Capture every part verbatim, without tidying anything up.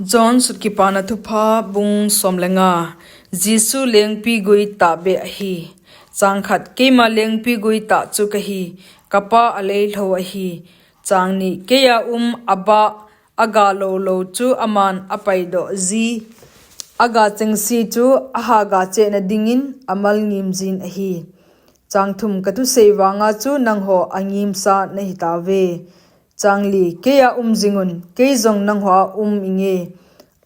John Sut Kipana Thupha, bung som le nga. Jesu lengpi gui tahbeh ahi. Chang khat. Keima lengpi gui tah chu kahi, ka Pa aleilhou ahi. Chang ni. Keia um abah aga lou lou chu aman apaidoh ji, aga chengse chu ahaga chehna dingin amalngim jin ahi. Chang thum. Ka thusei vanga chu nangho angimsa nahitauve. Chang li. Keia um jingun, kei jong nanghoa um inge.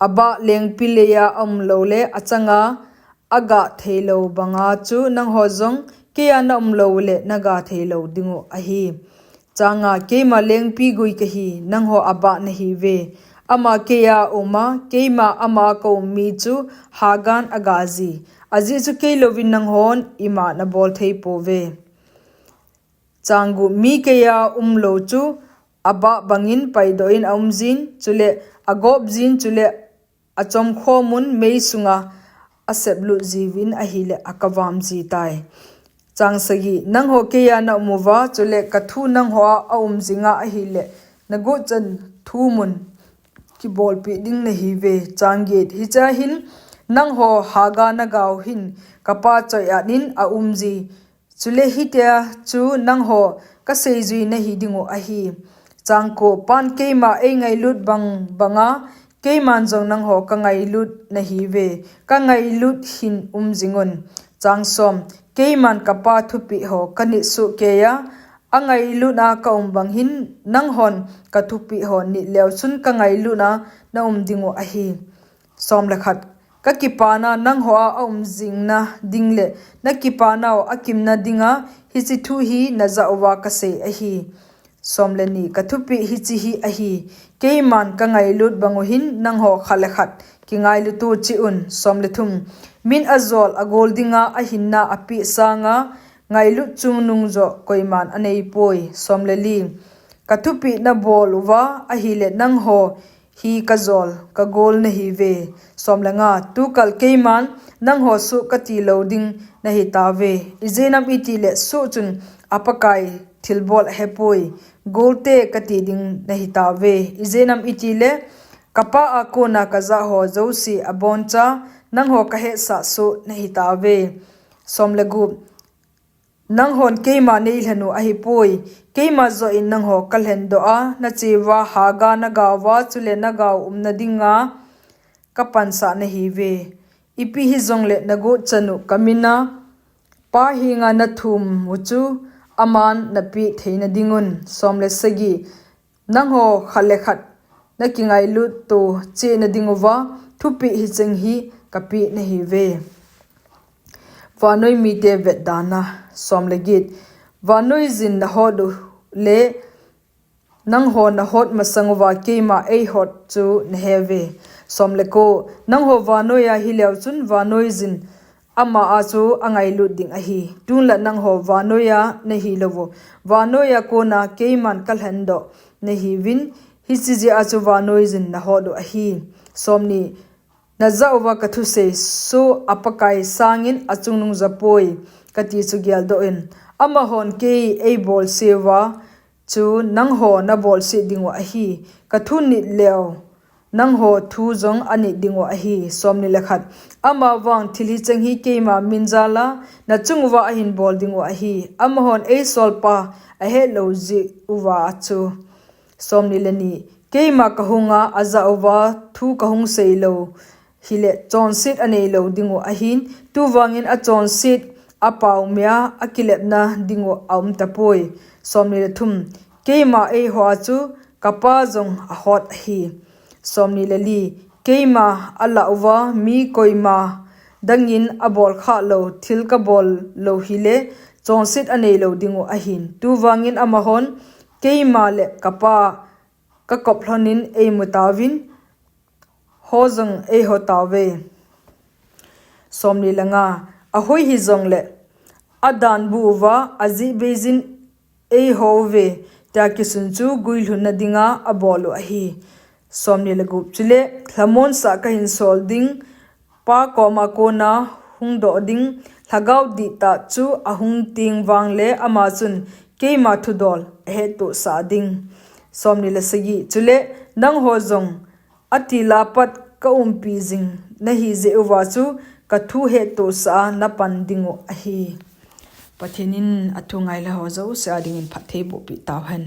Abah lengpi leia aum loule achanga aga theilou banga chu nangho jong keia naum loule naga theilou dingu ahi. Chang nga. Keima lengpi gui kahi, nangho abah nahiuve. Ama keia uma, keima ama kaum mi chu hagan aga ji. Ajeh chu kei louvin nanghon ima nabol thei pouve. Chang gup. Mi keia umlou chu abah bangin paidoh in aum jin, chule agop jin, chule achomkhomun mei sunga aseplut jiuvin ahile akavam jitai. Chang sagi. Nangho keia naum uva, chule ka thu nanghoa aum jinga ahile, nagot chan thumun kibolpeh ding nahiuve. Chang get. Hichea hin nangho haga nagau hin ka Pa choi-at in aum ji. Chule hitia chu nangho kaseijui nahi dingu ahi. Chang ko. Pan keima eingailut bang banga keiman jong nangho kangailut nahiuve. Kangailut hin um jingun. Chang som. Keiman ka Pa thupeh ho kanit sohkeia, angailutna kaum bang hin nanghon ka thupeh ho nit leu chun kangailutna naum dingu ahi. Som le khat. Ka Kipana nanghoa aum jingna ding le na Kipanau akimna dinga hiche thu hi najah uva kasei ahi. Som le ni. Ka thupeh hiche hi ahi, keiman kangailut bangu hin nangho khat le khat kingailut u cheh un. Som le thum. Min ajol agol dinga ahinna apeh sanga ngailut chungnung joh koiman aneipoi. Som le li. Ka thupeh nabol uva ahile nangho hi kajol kagol nahiuve. Som le nga. Tukal keiman nangho soh kati lou ding nahitauve. Ijeh inem itile soh chun apakai thilbol ahepoi. Golte kati ding nahitauve. Ijeh inem itile ka Pa a kona kajah ho jouse aboncha nangho kahetsah soh nahitauve. Som le gup. Nanghon keima neilhen u ahipoi. Keima joh in nangho kalhendoh a, nacheuva haga nagauva, chule nagau umna dinga kapansah nahiuve. Ipi hijongle nagot chan u kamina Pa henga nathum u chu aman napeh theina dingun. Som le sagi. Nangho khat le khat nakingailut to cheh na dinguva thupeh hicheng hi kapeh nahiuve. Vannoi mite vetdana. Som le get. Vannoi jin nahot u le nangho nahot masang uva keima eihot chu naheuve. Som le ko. Nangho vannoiya hileu chun vannoi jin ama a chu angailut ding ahi. Tunla nangho vannoiya nahilouvu, vannoiya kona keiman kalhendoh nahiuvin, hiche jeh a chu vannoi jin nahot u ahi. Somni. Najah uva kathusei soh a Pakai sangin achungnung japoi, kati chu geldoh in. Amahon kei eibolse uva chu nangho nabolse dingu ahi. Kathu nit leu nangho thu jong anit dingu ahi. Somni le khat. Amavang thil hicheng hi keima min jala nachung uva ahin bol dingu ahi. Amahon eisolpa ahetlou jeh uva chu. Somni le ni. Keima kahunga ajah uva thu kahung seilou hile chonset aneilou dingu ahin, tuvangin achonset apaomia akilepna dingu aumtapoi. Somni le thum. Keima eiho a chu kapa jong ahot ahi. Somni le li. Keima alah uva mi koima dangin abolkhah lou thil kabol lou hile chonset aneilou dingu ahin, tuvangin amahon keima le kapa kakop lhonin eimutauvin, ho jong eihotauve. Somni le nga. Ahoi hijongle adanbu uva ajeh beijin eihouve, tia kisun chu guilhunna dinga abol u ahi. Somni le gup. Chule lhamonsah kahin sol ding Pa koma kona hungdoh ding lhagao dihtah chu ahung teng vangle ama chun keima thudol ahettohsah ding. Somni le sagi. Chule nangho jong Atila pat kaumpi jing nahi jeh uva chu kathu hettohsah a napan dingu ahi. Pathen in athu ngailai ho jouse a dingin phatthei bohpeh tauhen.